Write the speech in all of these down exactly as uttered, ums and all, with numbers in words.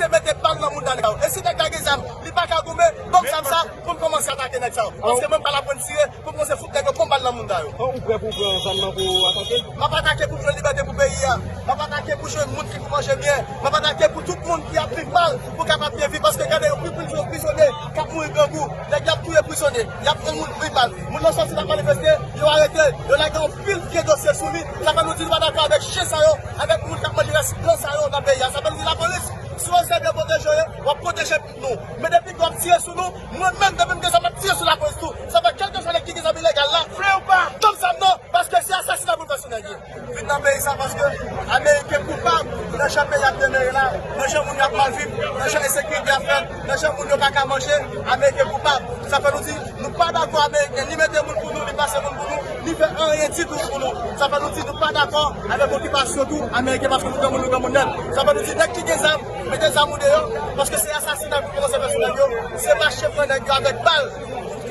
mete bal nan mounda nèg sa yo. E si nèg la gen zam, li pa ka goumen, ban m zam sa pou m kòmanse atake nèg sa yo. Paske mwen m pa la pou m tire, pou m kòmanse fout nèg yo bon bal nan mounda yo. An, ou prè pou w pran zam nan pou w atake? M ap atake pou m jwenn libète pou peyi a. M ap atake pou jwenn moun ki pou manje byen. M ap atake pou tout moun ki ap viv mal, pou kapab byen viv. Paske gade yo, pi pil yo prizonye k ap mouri grangou. Nèg y ap touye prizonye. Y ap pran moun pri bal. Moun nan sòti nan manifeste, yo arete, yo lage yon pil vye dosye sou li. Sa fè nou di nou pa dakò avèk chen sa yo, avèk moun k ap manje rès blan sa yo nan peyi a. Sa fè nou di lapolis, si w se byen pwoteje w ye, w ap pwoteje nou. Men depi w ap tire sou nou, mwen menm, depi m gen zam, m ap tire sou lapolis tou. Sa fè kèlkeswa nèg ki gen zam ilegal la, fre ou pa, ban m zam nan, paske se asasina pou l fè sou nèg yo. Vin nan peyi sa paske Ameriken koupab nan jan peyi ap demere la, nan jan moun yo ap mal viv, nan jan ensekirite ap fèt, nan jan moun yo pa ka manje, Ameriken koupab. Sa fè nou di, nou pa dakò Ameriken ni mete moun pou nou, ni pase moun pou nou, ni fè anyen ditou pou nou. Sa fè nou di, nou pa dakò avèk okipasyon tou Ameriken paske nou granmoun, nou granmoun nèt. Sa fè nou di, nèg ki gen zam, mete zam ou deyò, paske se asasina pou kòmanse fè sou nèg yo, se mache pran nèg yo avèk bal.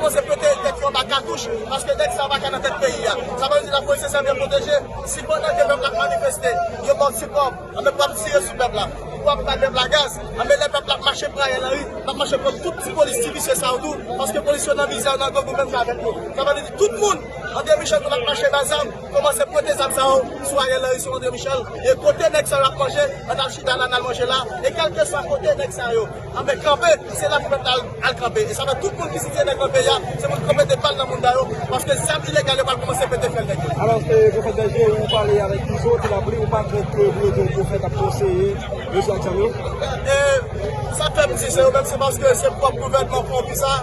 Pou se pete tèt yo anba katouch, paske nèg sa yo pa ka nan tèt peyi a. Sa vle di lapolis se byen pwoteje. Si pandan ke pèp la ap manifeste, yo ba w sipò, anben w ap tire sou pèp la, w ap bay pèp la gaz, anben lè pèp la ap mache pran Ariel Henry, l ap mache pran tout ti polis, ti visye sa yo tou, paske polis yo nan mizè, yo nan grangou menm jan avèk nou. Sa vle di tout moun, André Michel, nou ap mache bay zam, kòmanse pote zam sa yo sou Ariel Henry, sou André Michel, e kote nèg sa yo ap manje, ann al chita la, n al manje la, e kèlkeswa kote nèg sa yo, anben kanpe, se la pou pèp la al, al kanpe. E sa fè tout moun ki sitiye nan gran peyi a, se pou kanpe de bal nan mounda yo, paske zam ilegal yo pral kòmanse pete fyèl nèg yo. Alò, e, Pwofèt Bèje, ou pale avèk Izo, Ti Lapli, ou pa krent ke pou yo di yon pwofèt ap konseye mesye ak zam yo? E sa fè m di se yo menm, se paske se pwòp gouvènman pran visa,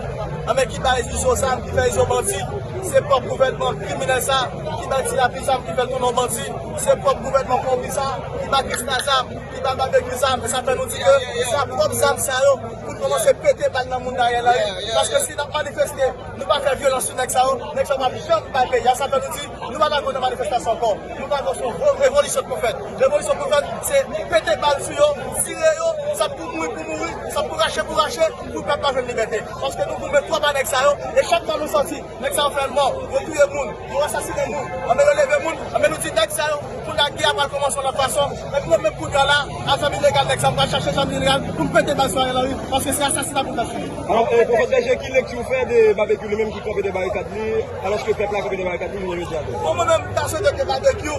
anben ki bay Izo zam, ki fè Izo bandi, se pwòp gouvènman kriminèl sa, ki bay Ti Lapli zam, ki fè l tounen yon bandi, se pwòp gouvènman pran visa, ki bay Krisla zam, ki bay Babekyou zam, e sa fè nou di ke se a pwòp zam sa yo pou n kòmanse pete bal nan mounda Ariel Henry. Paske si n ap manifeste, nou pa fè vyolans sou nèg sa yo, nèg sa yo p ap janm bay peyi a. Sa fè nou di, nou pa dakò nan manifestasyon ankò. Nou pa dakò sou vo-, revolisyon pou fèt. Revolisyon pou fèt, se pete bal sou yo, tire yo, sa pou mouri, pou mouri, sa pou rache, pou rache, pou pèp la jwenn libète. Paske nou goumen twòp a nèg sa yo, e chak fwa nou sòti, nèg sa yo fè mò, yo touye moun, yo asasinen moun, anben yo leve moun, anben nou di nèg sa yo, pou lagè a pral kòmanse yon lòt fason. Epi mwen menm kounye a la, a zam ilegal nèg sa, m pral chache zam ilegal pou m pete bal sou Ariel Henry, paske se asasina pou fè sou li. Alò, e, Pwofèt Bèje, ki lekti ou fè de Babekyou li menm ki kanpe de barikad li, alòske pèp la kanpe de barikad li jounen jodi a tou? Bon, mwen menm, m ta swete ke Babekyou,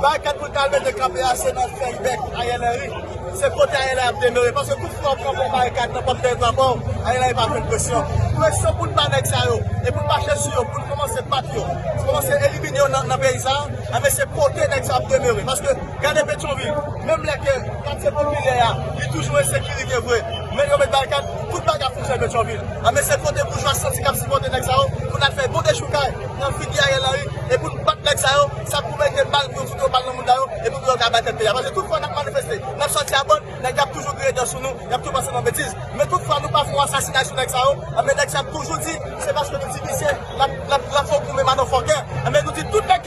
barikad pou l ta al mete kanpe a, se nan fèy bèk Ariel Henry. Se kote Ariel Henry ap demere. Paske tout fwa w kanpe yon barikad nan pòt teritwa pa w, Ariel Henry pa jwenn presyon. Presyon pou n ba nèg sa yo, e pou n mache sou yo, pou n kòmanse bat yo, pou n kòmanse elimine yo nan, nan peyi sa a, anben se kote nèg sa ap demere. Paske gade Petyonvil, menm lè ke katye popilè a, li toujou ensekirite vre, men yo met barikad, tout bagay ap fonksyone Petyonvil. Anben se kote boujwa santi k ap sipòte nèg sa yo, pou n al fè bon dechoukay nan figi Ariel Henry, e pou n bat nèg sa yo, sa pou mete bal pou yo fout yo bal nan mounda yo, e pou yo ka bay tèt peyi a. Paske tout fwa n ap manifeste, n ap sòti a bòn, nèg y ap toujou griyen dan sou nou, y ap toujou panse nan betiz. Men tout fwa nou pa fè yon asasinay sou nèg sa yo, anben nèg sa ap toujou di, se paske nou ti visye, l ap, l ap, l ap fè w goumen manòfòkè. Anben nou di tout nèg ki